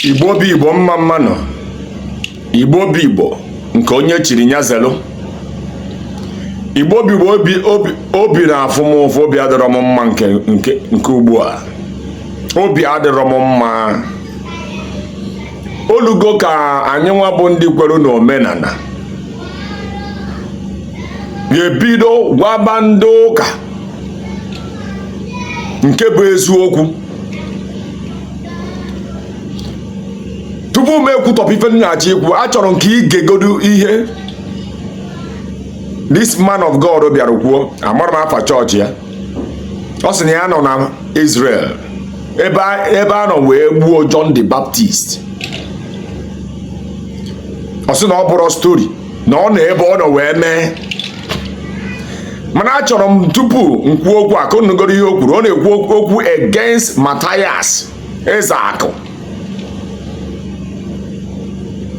Igbo bụ Igbo, mma mma nụ. Igbo bụ Igbo, nke onye chiri nya zelu. Igbo bụ Igbo, obi obi obi na-afụ m ụfụ, obi adịrọ m mma nke nke nke ugbu a, obi adịrọ m mma. O lugo ka anyị nwa bụ ndị kwere n'omenala ga-ebido gwaba ndị ụka nke bụ eziokwu. Tupu m ekwutọpụ ife m na-achọ ikwu, achọrọ m ka i gegodu ihe this man of God bịara kwuo. Amarọ m afa chọọchị ya. Ọ sị na ya nọ na Israel ebe a nọ wee gbuo John the Baptist. Ọ sị na ọ bụrọ story, na ọ nọ ebe ọ nọ wee mee. Mana achọrọ m tupu m kwuo okwu a ka unu nụgoro ihe o kwuru. Ọ na-ekwu okwu against Matthias Ezeakụ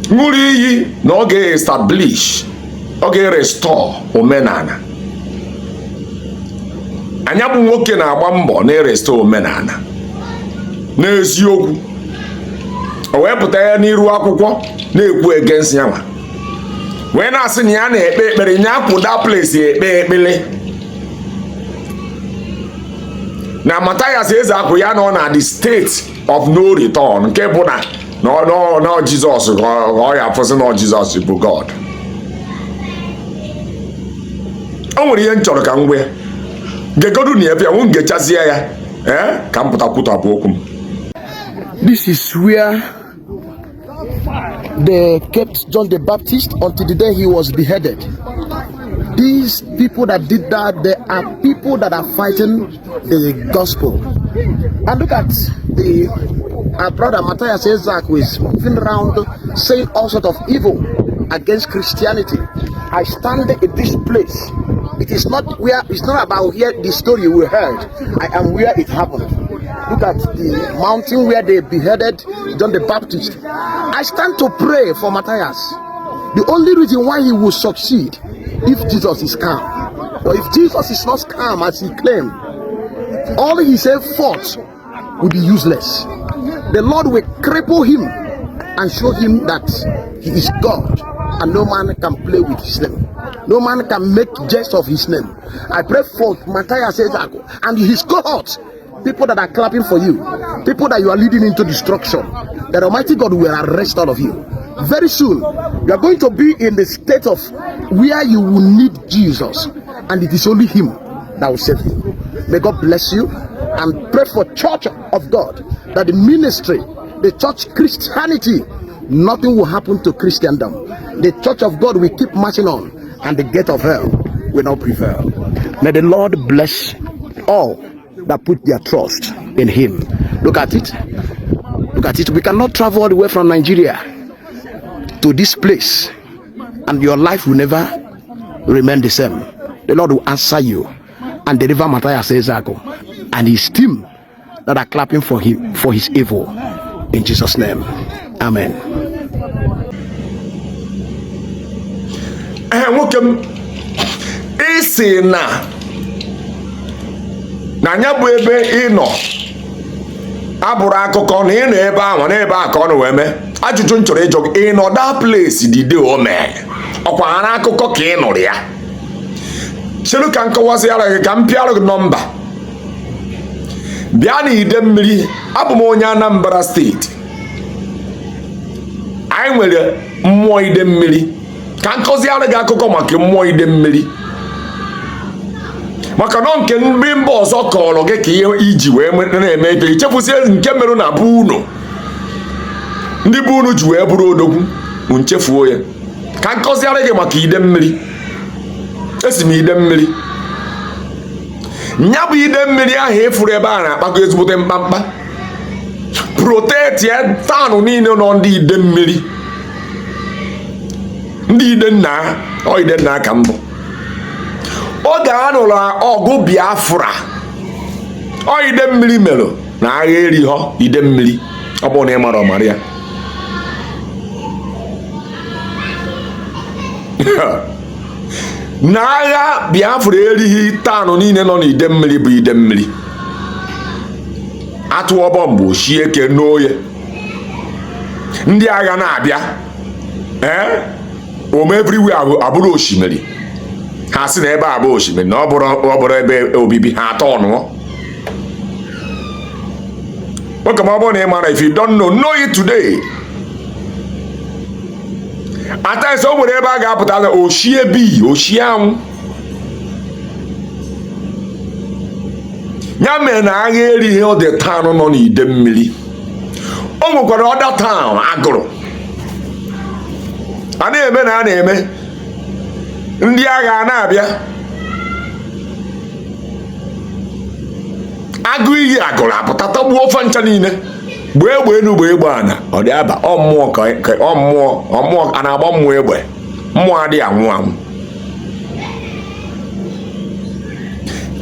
ṅụrụ iyi na ọ ga-establish, ọ ga-erestore omenala. Anya bụ nwoke na-agba mbọ na-erestore omenala n'eziokwu. O wee pụta ya n'iru akwụkwọ na-ekwu against ya nwa, wee na-asị na ya na-ekpe ekpere, ya kwụ that place ekpe ekpere na Matthias Ezeakụ ya nọ na the state of no return, nke bụ na na Jizọs ka ọ ya afụsị na Jizọs bụ God. O nwere ihe m chọrọ ka m gwa gegodu na ya nwu ngechazie ya ee ka m pụta kwutọpụ okwu m. This is where they kept John the Baptist until the day he was beheaded. These people that did that, they are people that are fighting the gospel. And look at the our brother Matthias Ezeaku is moving around saying all sorts of evil against Christianity. I stand in this place. It is not where it's not about here the story we heard. I am where it happened. Look at the mountain where they beheaded John the Baptist. I stand to pray for Matthias. The only reason why he will succeed if Jesus is calm. But if Jesus is not calm as he claimed, all his efforts will be useless. The Lord will cripple him and show him that he is God and no man can play with his name. No man can make jest of his name. I pray for Matthias Ezeaku and his cohorts, people that are clapping for you, people that you are leading into destruction, that Almighty God will arrest all of you. Very soon, you are going to be in the state of where you will need Jesus, and it is only him that will save you. May God bless you and pray for Church of God, that the ministry, the church Christianity, nothing will happen to Christendom. The Church of God will keep marching on, and the gate of hell will not prevail. May the Lord bless all that put their trust in him. Look at it. Look at it. We cannot travel all the way from Nigeria to this place, and your life will never remain the same. The Lord will answer you and deliver Matthias Ezeaku and his team that are clapping for him for his evil. In Jesus' name. Amen. Ee, nwoke m, ị sị na na anya bụ ebe ị nọ abụrọ akụkọ, na ị nọ ebe ahụ n'ebe a ka ọ nọ wee mee. Ajụjụ m chọrọ ịjụ gị, ị nọ that place the day o mee? Ọkwa ha n'akụkọ ka ị nụrụ ya? Chelu ka m kọwazịara gị, ka m pịara gị nọmba. Bịa na Idemmiri. Abụ m onye Anambra steeti. Anyị nwere mmụọ Idemmiri. Ka m kọziara gị akụkọ maka mmụọ Idemmiri, maka na nke ndị mba ọzọ kọrọ gị ka ihe iji wee na-eme ife, ichefusie nke mere na be unu, ndị be unu ji wee bụrụ odogwu, nchefuo ya. Ka m kọziara gị maka Idemmiri. Esi m Idemmiri. Nya bụ Idemmiri ahụ ị fụrụ ebe a na-akpakọ ezigbote mkpamkpa, protect ya town niile nọ ndị Idemmiri, ndị Idenna. Ọ Idenna ka mbụ oge a nụrụ ọgụ Biafra. Ọ Idemmiri merụ na agha erighọ Idemmiri. Ọ bụrụ na ị mara, ọmara ya na agha Biafra erighị town niile nọ n'Idemmiri bụ Idemmiri. Atụọ bọmbụ shie eke n'oye. Ndị agha na-abịa, ee, ome everywhere abụrụ osimiri. Ha sị na ebe a bụ osimiri, na ọ bụrụ ebe obibi ha atọ ọnụọ nwoke. Ma ọ bụrụ na ị mara, if you don't know, know it today. At times, o nwere ebe a ga-apụta oshie bi oshie anwụ. Ya mere na agha erighị the town nọ n'ide mmiri. O nwekwara other town agụrụ a na-eme na a na-eme, ndị agha a na-abịa, agụ iyi agụrụ apụta tagbuo ofe ncha niile, gbee egbe enu, gbee egbe ana. Ọ dị aba ọ mmụọ ka ọ mmụọ, ọ mmụọ a na-agba mmụọ egbe. Mmụọ adịghị anwụ anwụ.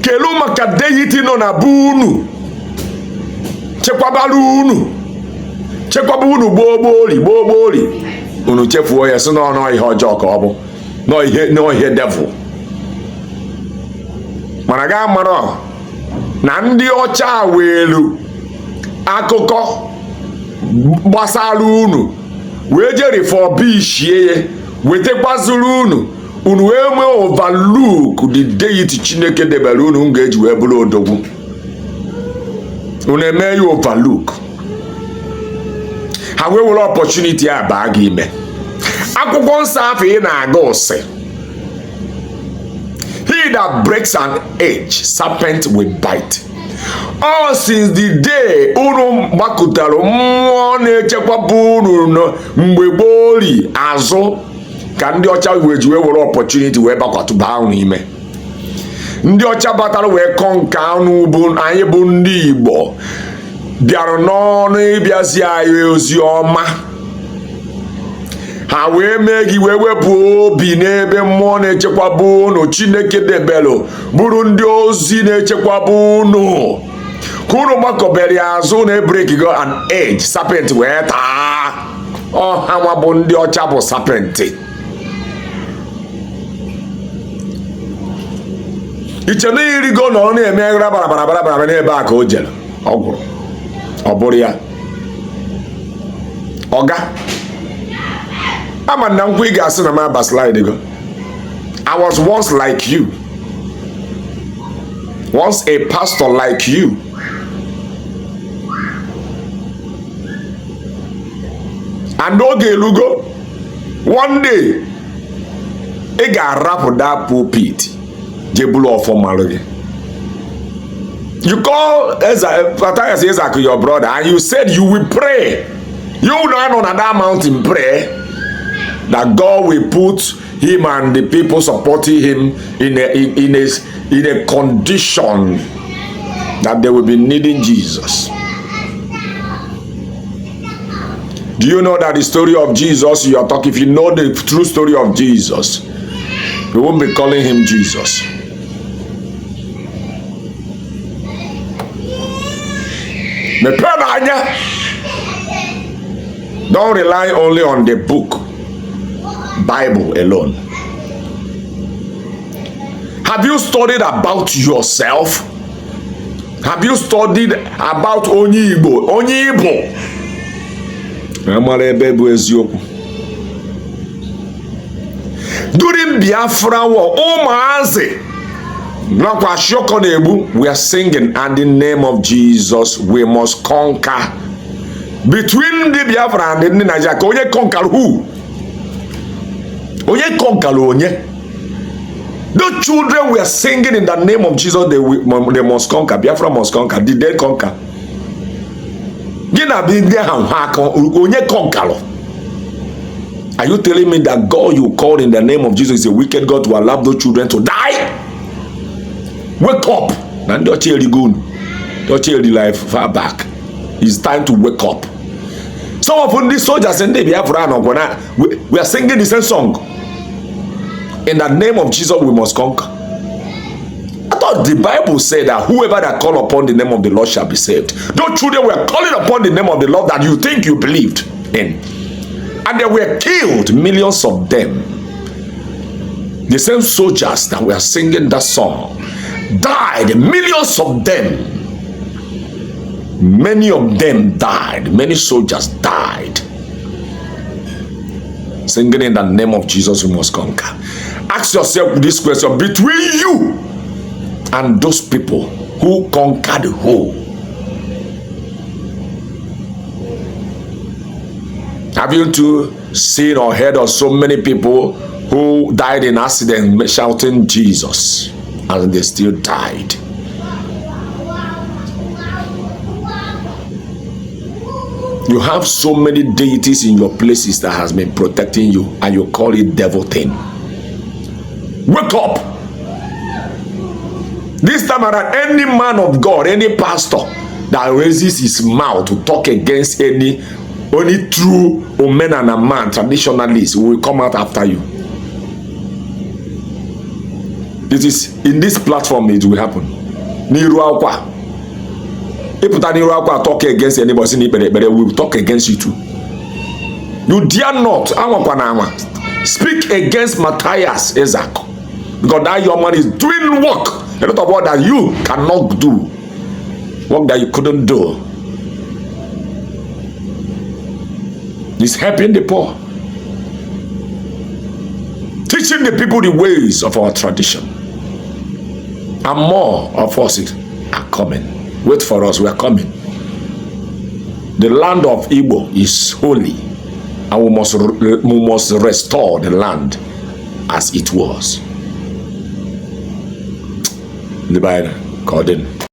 Kelu maka deity nọ na be unu, chekwabara unu, chekwaba unu gboo gboo ori gboo gboo ori. Unu chefuo ya, sị na ọnụ ihe ọjọọ ka ọ bụ nọọ ihe devil. Mana gaa mara na ndị ọcha welu akụkọ gbasara unu wee je refurbishie ya, wetakwaziri unu, unu wee nwee overlook the deity Chineke debere unu ga-eji wee bụrụ odogwu. Unu eme ya overlook, ha wee were opportunity a baa gị ime. Akwụkwọ nsọ afọ ị na-aga ụsị, "He that breaks an edge, serpent will bite." All since the day unu gbakụtara mmụọ na-echekwaba unu mgbe gboo ri azụ, ka ndị ọcha wee ji wee were opportunity wee bakwatụ baa unu ime. Ndị ọcha batara wee kọ nke anụ bụ anyị bụ ndị Igbo bịara n'ọnụ ịbịazi anyị ozi ọma. Ha wee mee gị wee wepụ obi n'ebe mmụọ na-echekwaba unu Chineke debelụ bụrụ ndị ozi na-echekwaba unu, ka unu gbakọbere ya azụ na break go an edge, serpent wee taa ọha. Nwa bụ ndị ọcha bụ serpent. Iche na irigo nọrọ na-eme bara n'ebe a ka o jere, ọ gwụrụ, ọ bụrụ ya ọga ama na nkwụ. Ị ga-asị na m backslide go. I was once like you, once a pastor like you. And oge elugo, one day ị ga-arapụ that pulpit, jee bụrụ ọfọ malụ gị. You call Eza, Matthias Ezeaku your brother, and you said you will pray. You now on that mountain pray that God will put him and the people supporting him in a condition that they will be needing Jesus. Do you know that the story of Jesus you are talking, if you know the true story of Jesus, you won't be calling him Jesus. Mepee n'anya. Don't rely only on the book, Bible alone. Have you studied about yourself? Have you studied about onye Igbo, onye Igbo? Mara ebe bụ eziokwu. During Biafra war, ụmụazị nakwa Ashioko na-egbu, we are singing, "And in the name of Jesus we must conquer." Between ndị Biafra and ndị Nigeria, ka onye conquer who? Onye conquer onye? The children were singing, "In the name of Jesus they must conquer, Biafra must conquer." Did they conquer? Gị na ndị ahụ ha aka, onye conquer? Are you telling me that God you called in the name of Jesus is a wicked God to allow those children to die? Wake up. Na ndị ọcha erigo unu. Ndị ọcha eri life far back. It's time to wake up. Some of ndị soldiers ndị Biafra nọkwa na we are singing the same song. "In the name of Jesus we must conquer." I thought the Bible said that whoever that call upon the name of the Lord shall be saved. Those children were calling upon the name of the Lord that you think you believed in. And they were killed, millions of them. The same soldiers that were singing that song died, millions of them. Many of them died. Many soldiers died. Singing in the name of Jesus, we must conquer. Ask yourself this question: between you and those people who conquered who? Have you too seen or heard of so many people who died in accident shouting Jesus, and they still died? You have so many deities in your places that has been protecting you, and you call it devil thing. Wake up! This time around, any man of God, any pastor that raises his mouth to talk against any only true Omenana man, traditionalist, will come out after you. It is in this platform it will happen. N'iru akwa. Ịpụta n'iru akwa talk against anybody si na ikpere ekpere, we will talk against you too. You dare not, anwakwana anwa, speak against Matthias Ezeaku, because that young man is doing work, a lot of work that you cannot do, work that you couldn't do. He's helping the poor, teaching the people the ways of our tradition. And more of us are coming. Wait for us, we are coming. The land of Igbo is holy, and we must restore the land as it was. Ndị be anyị, ka ọ dị.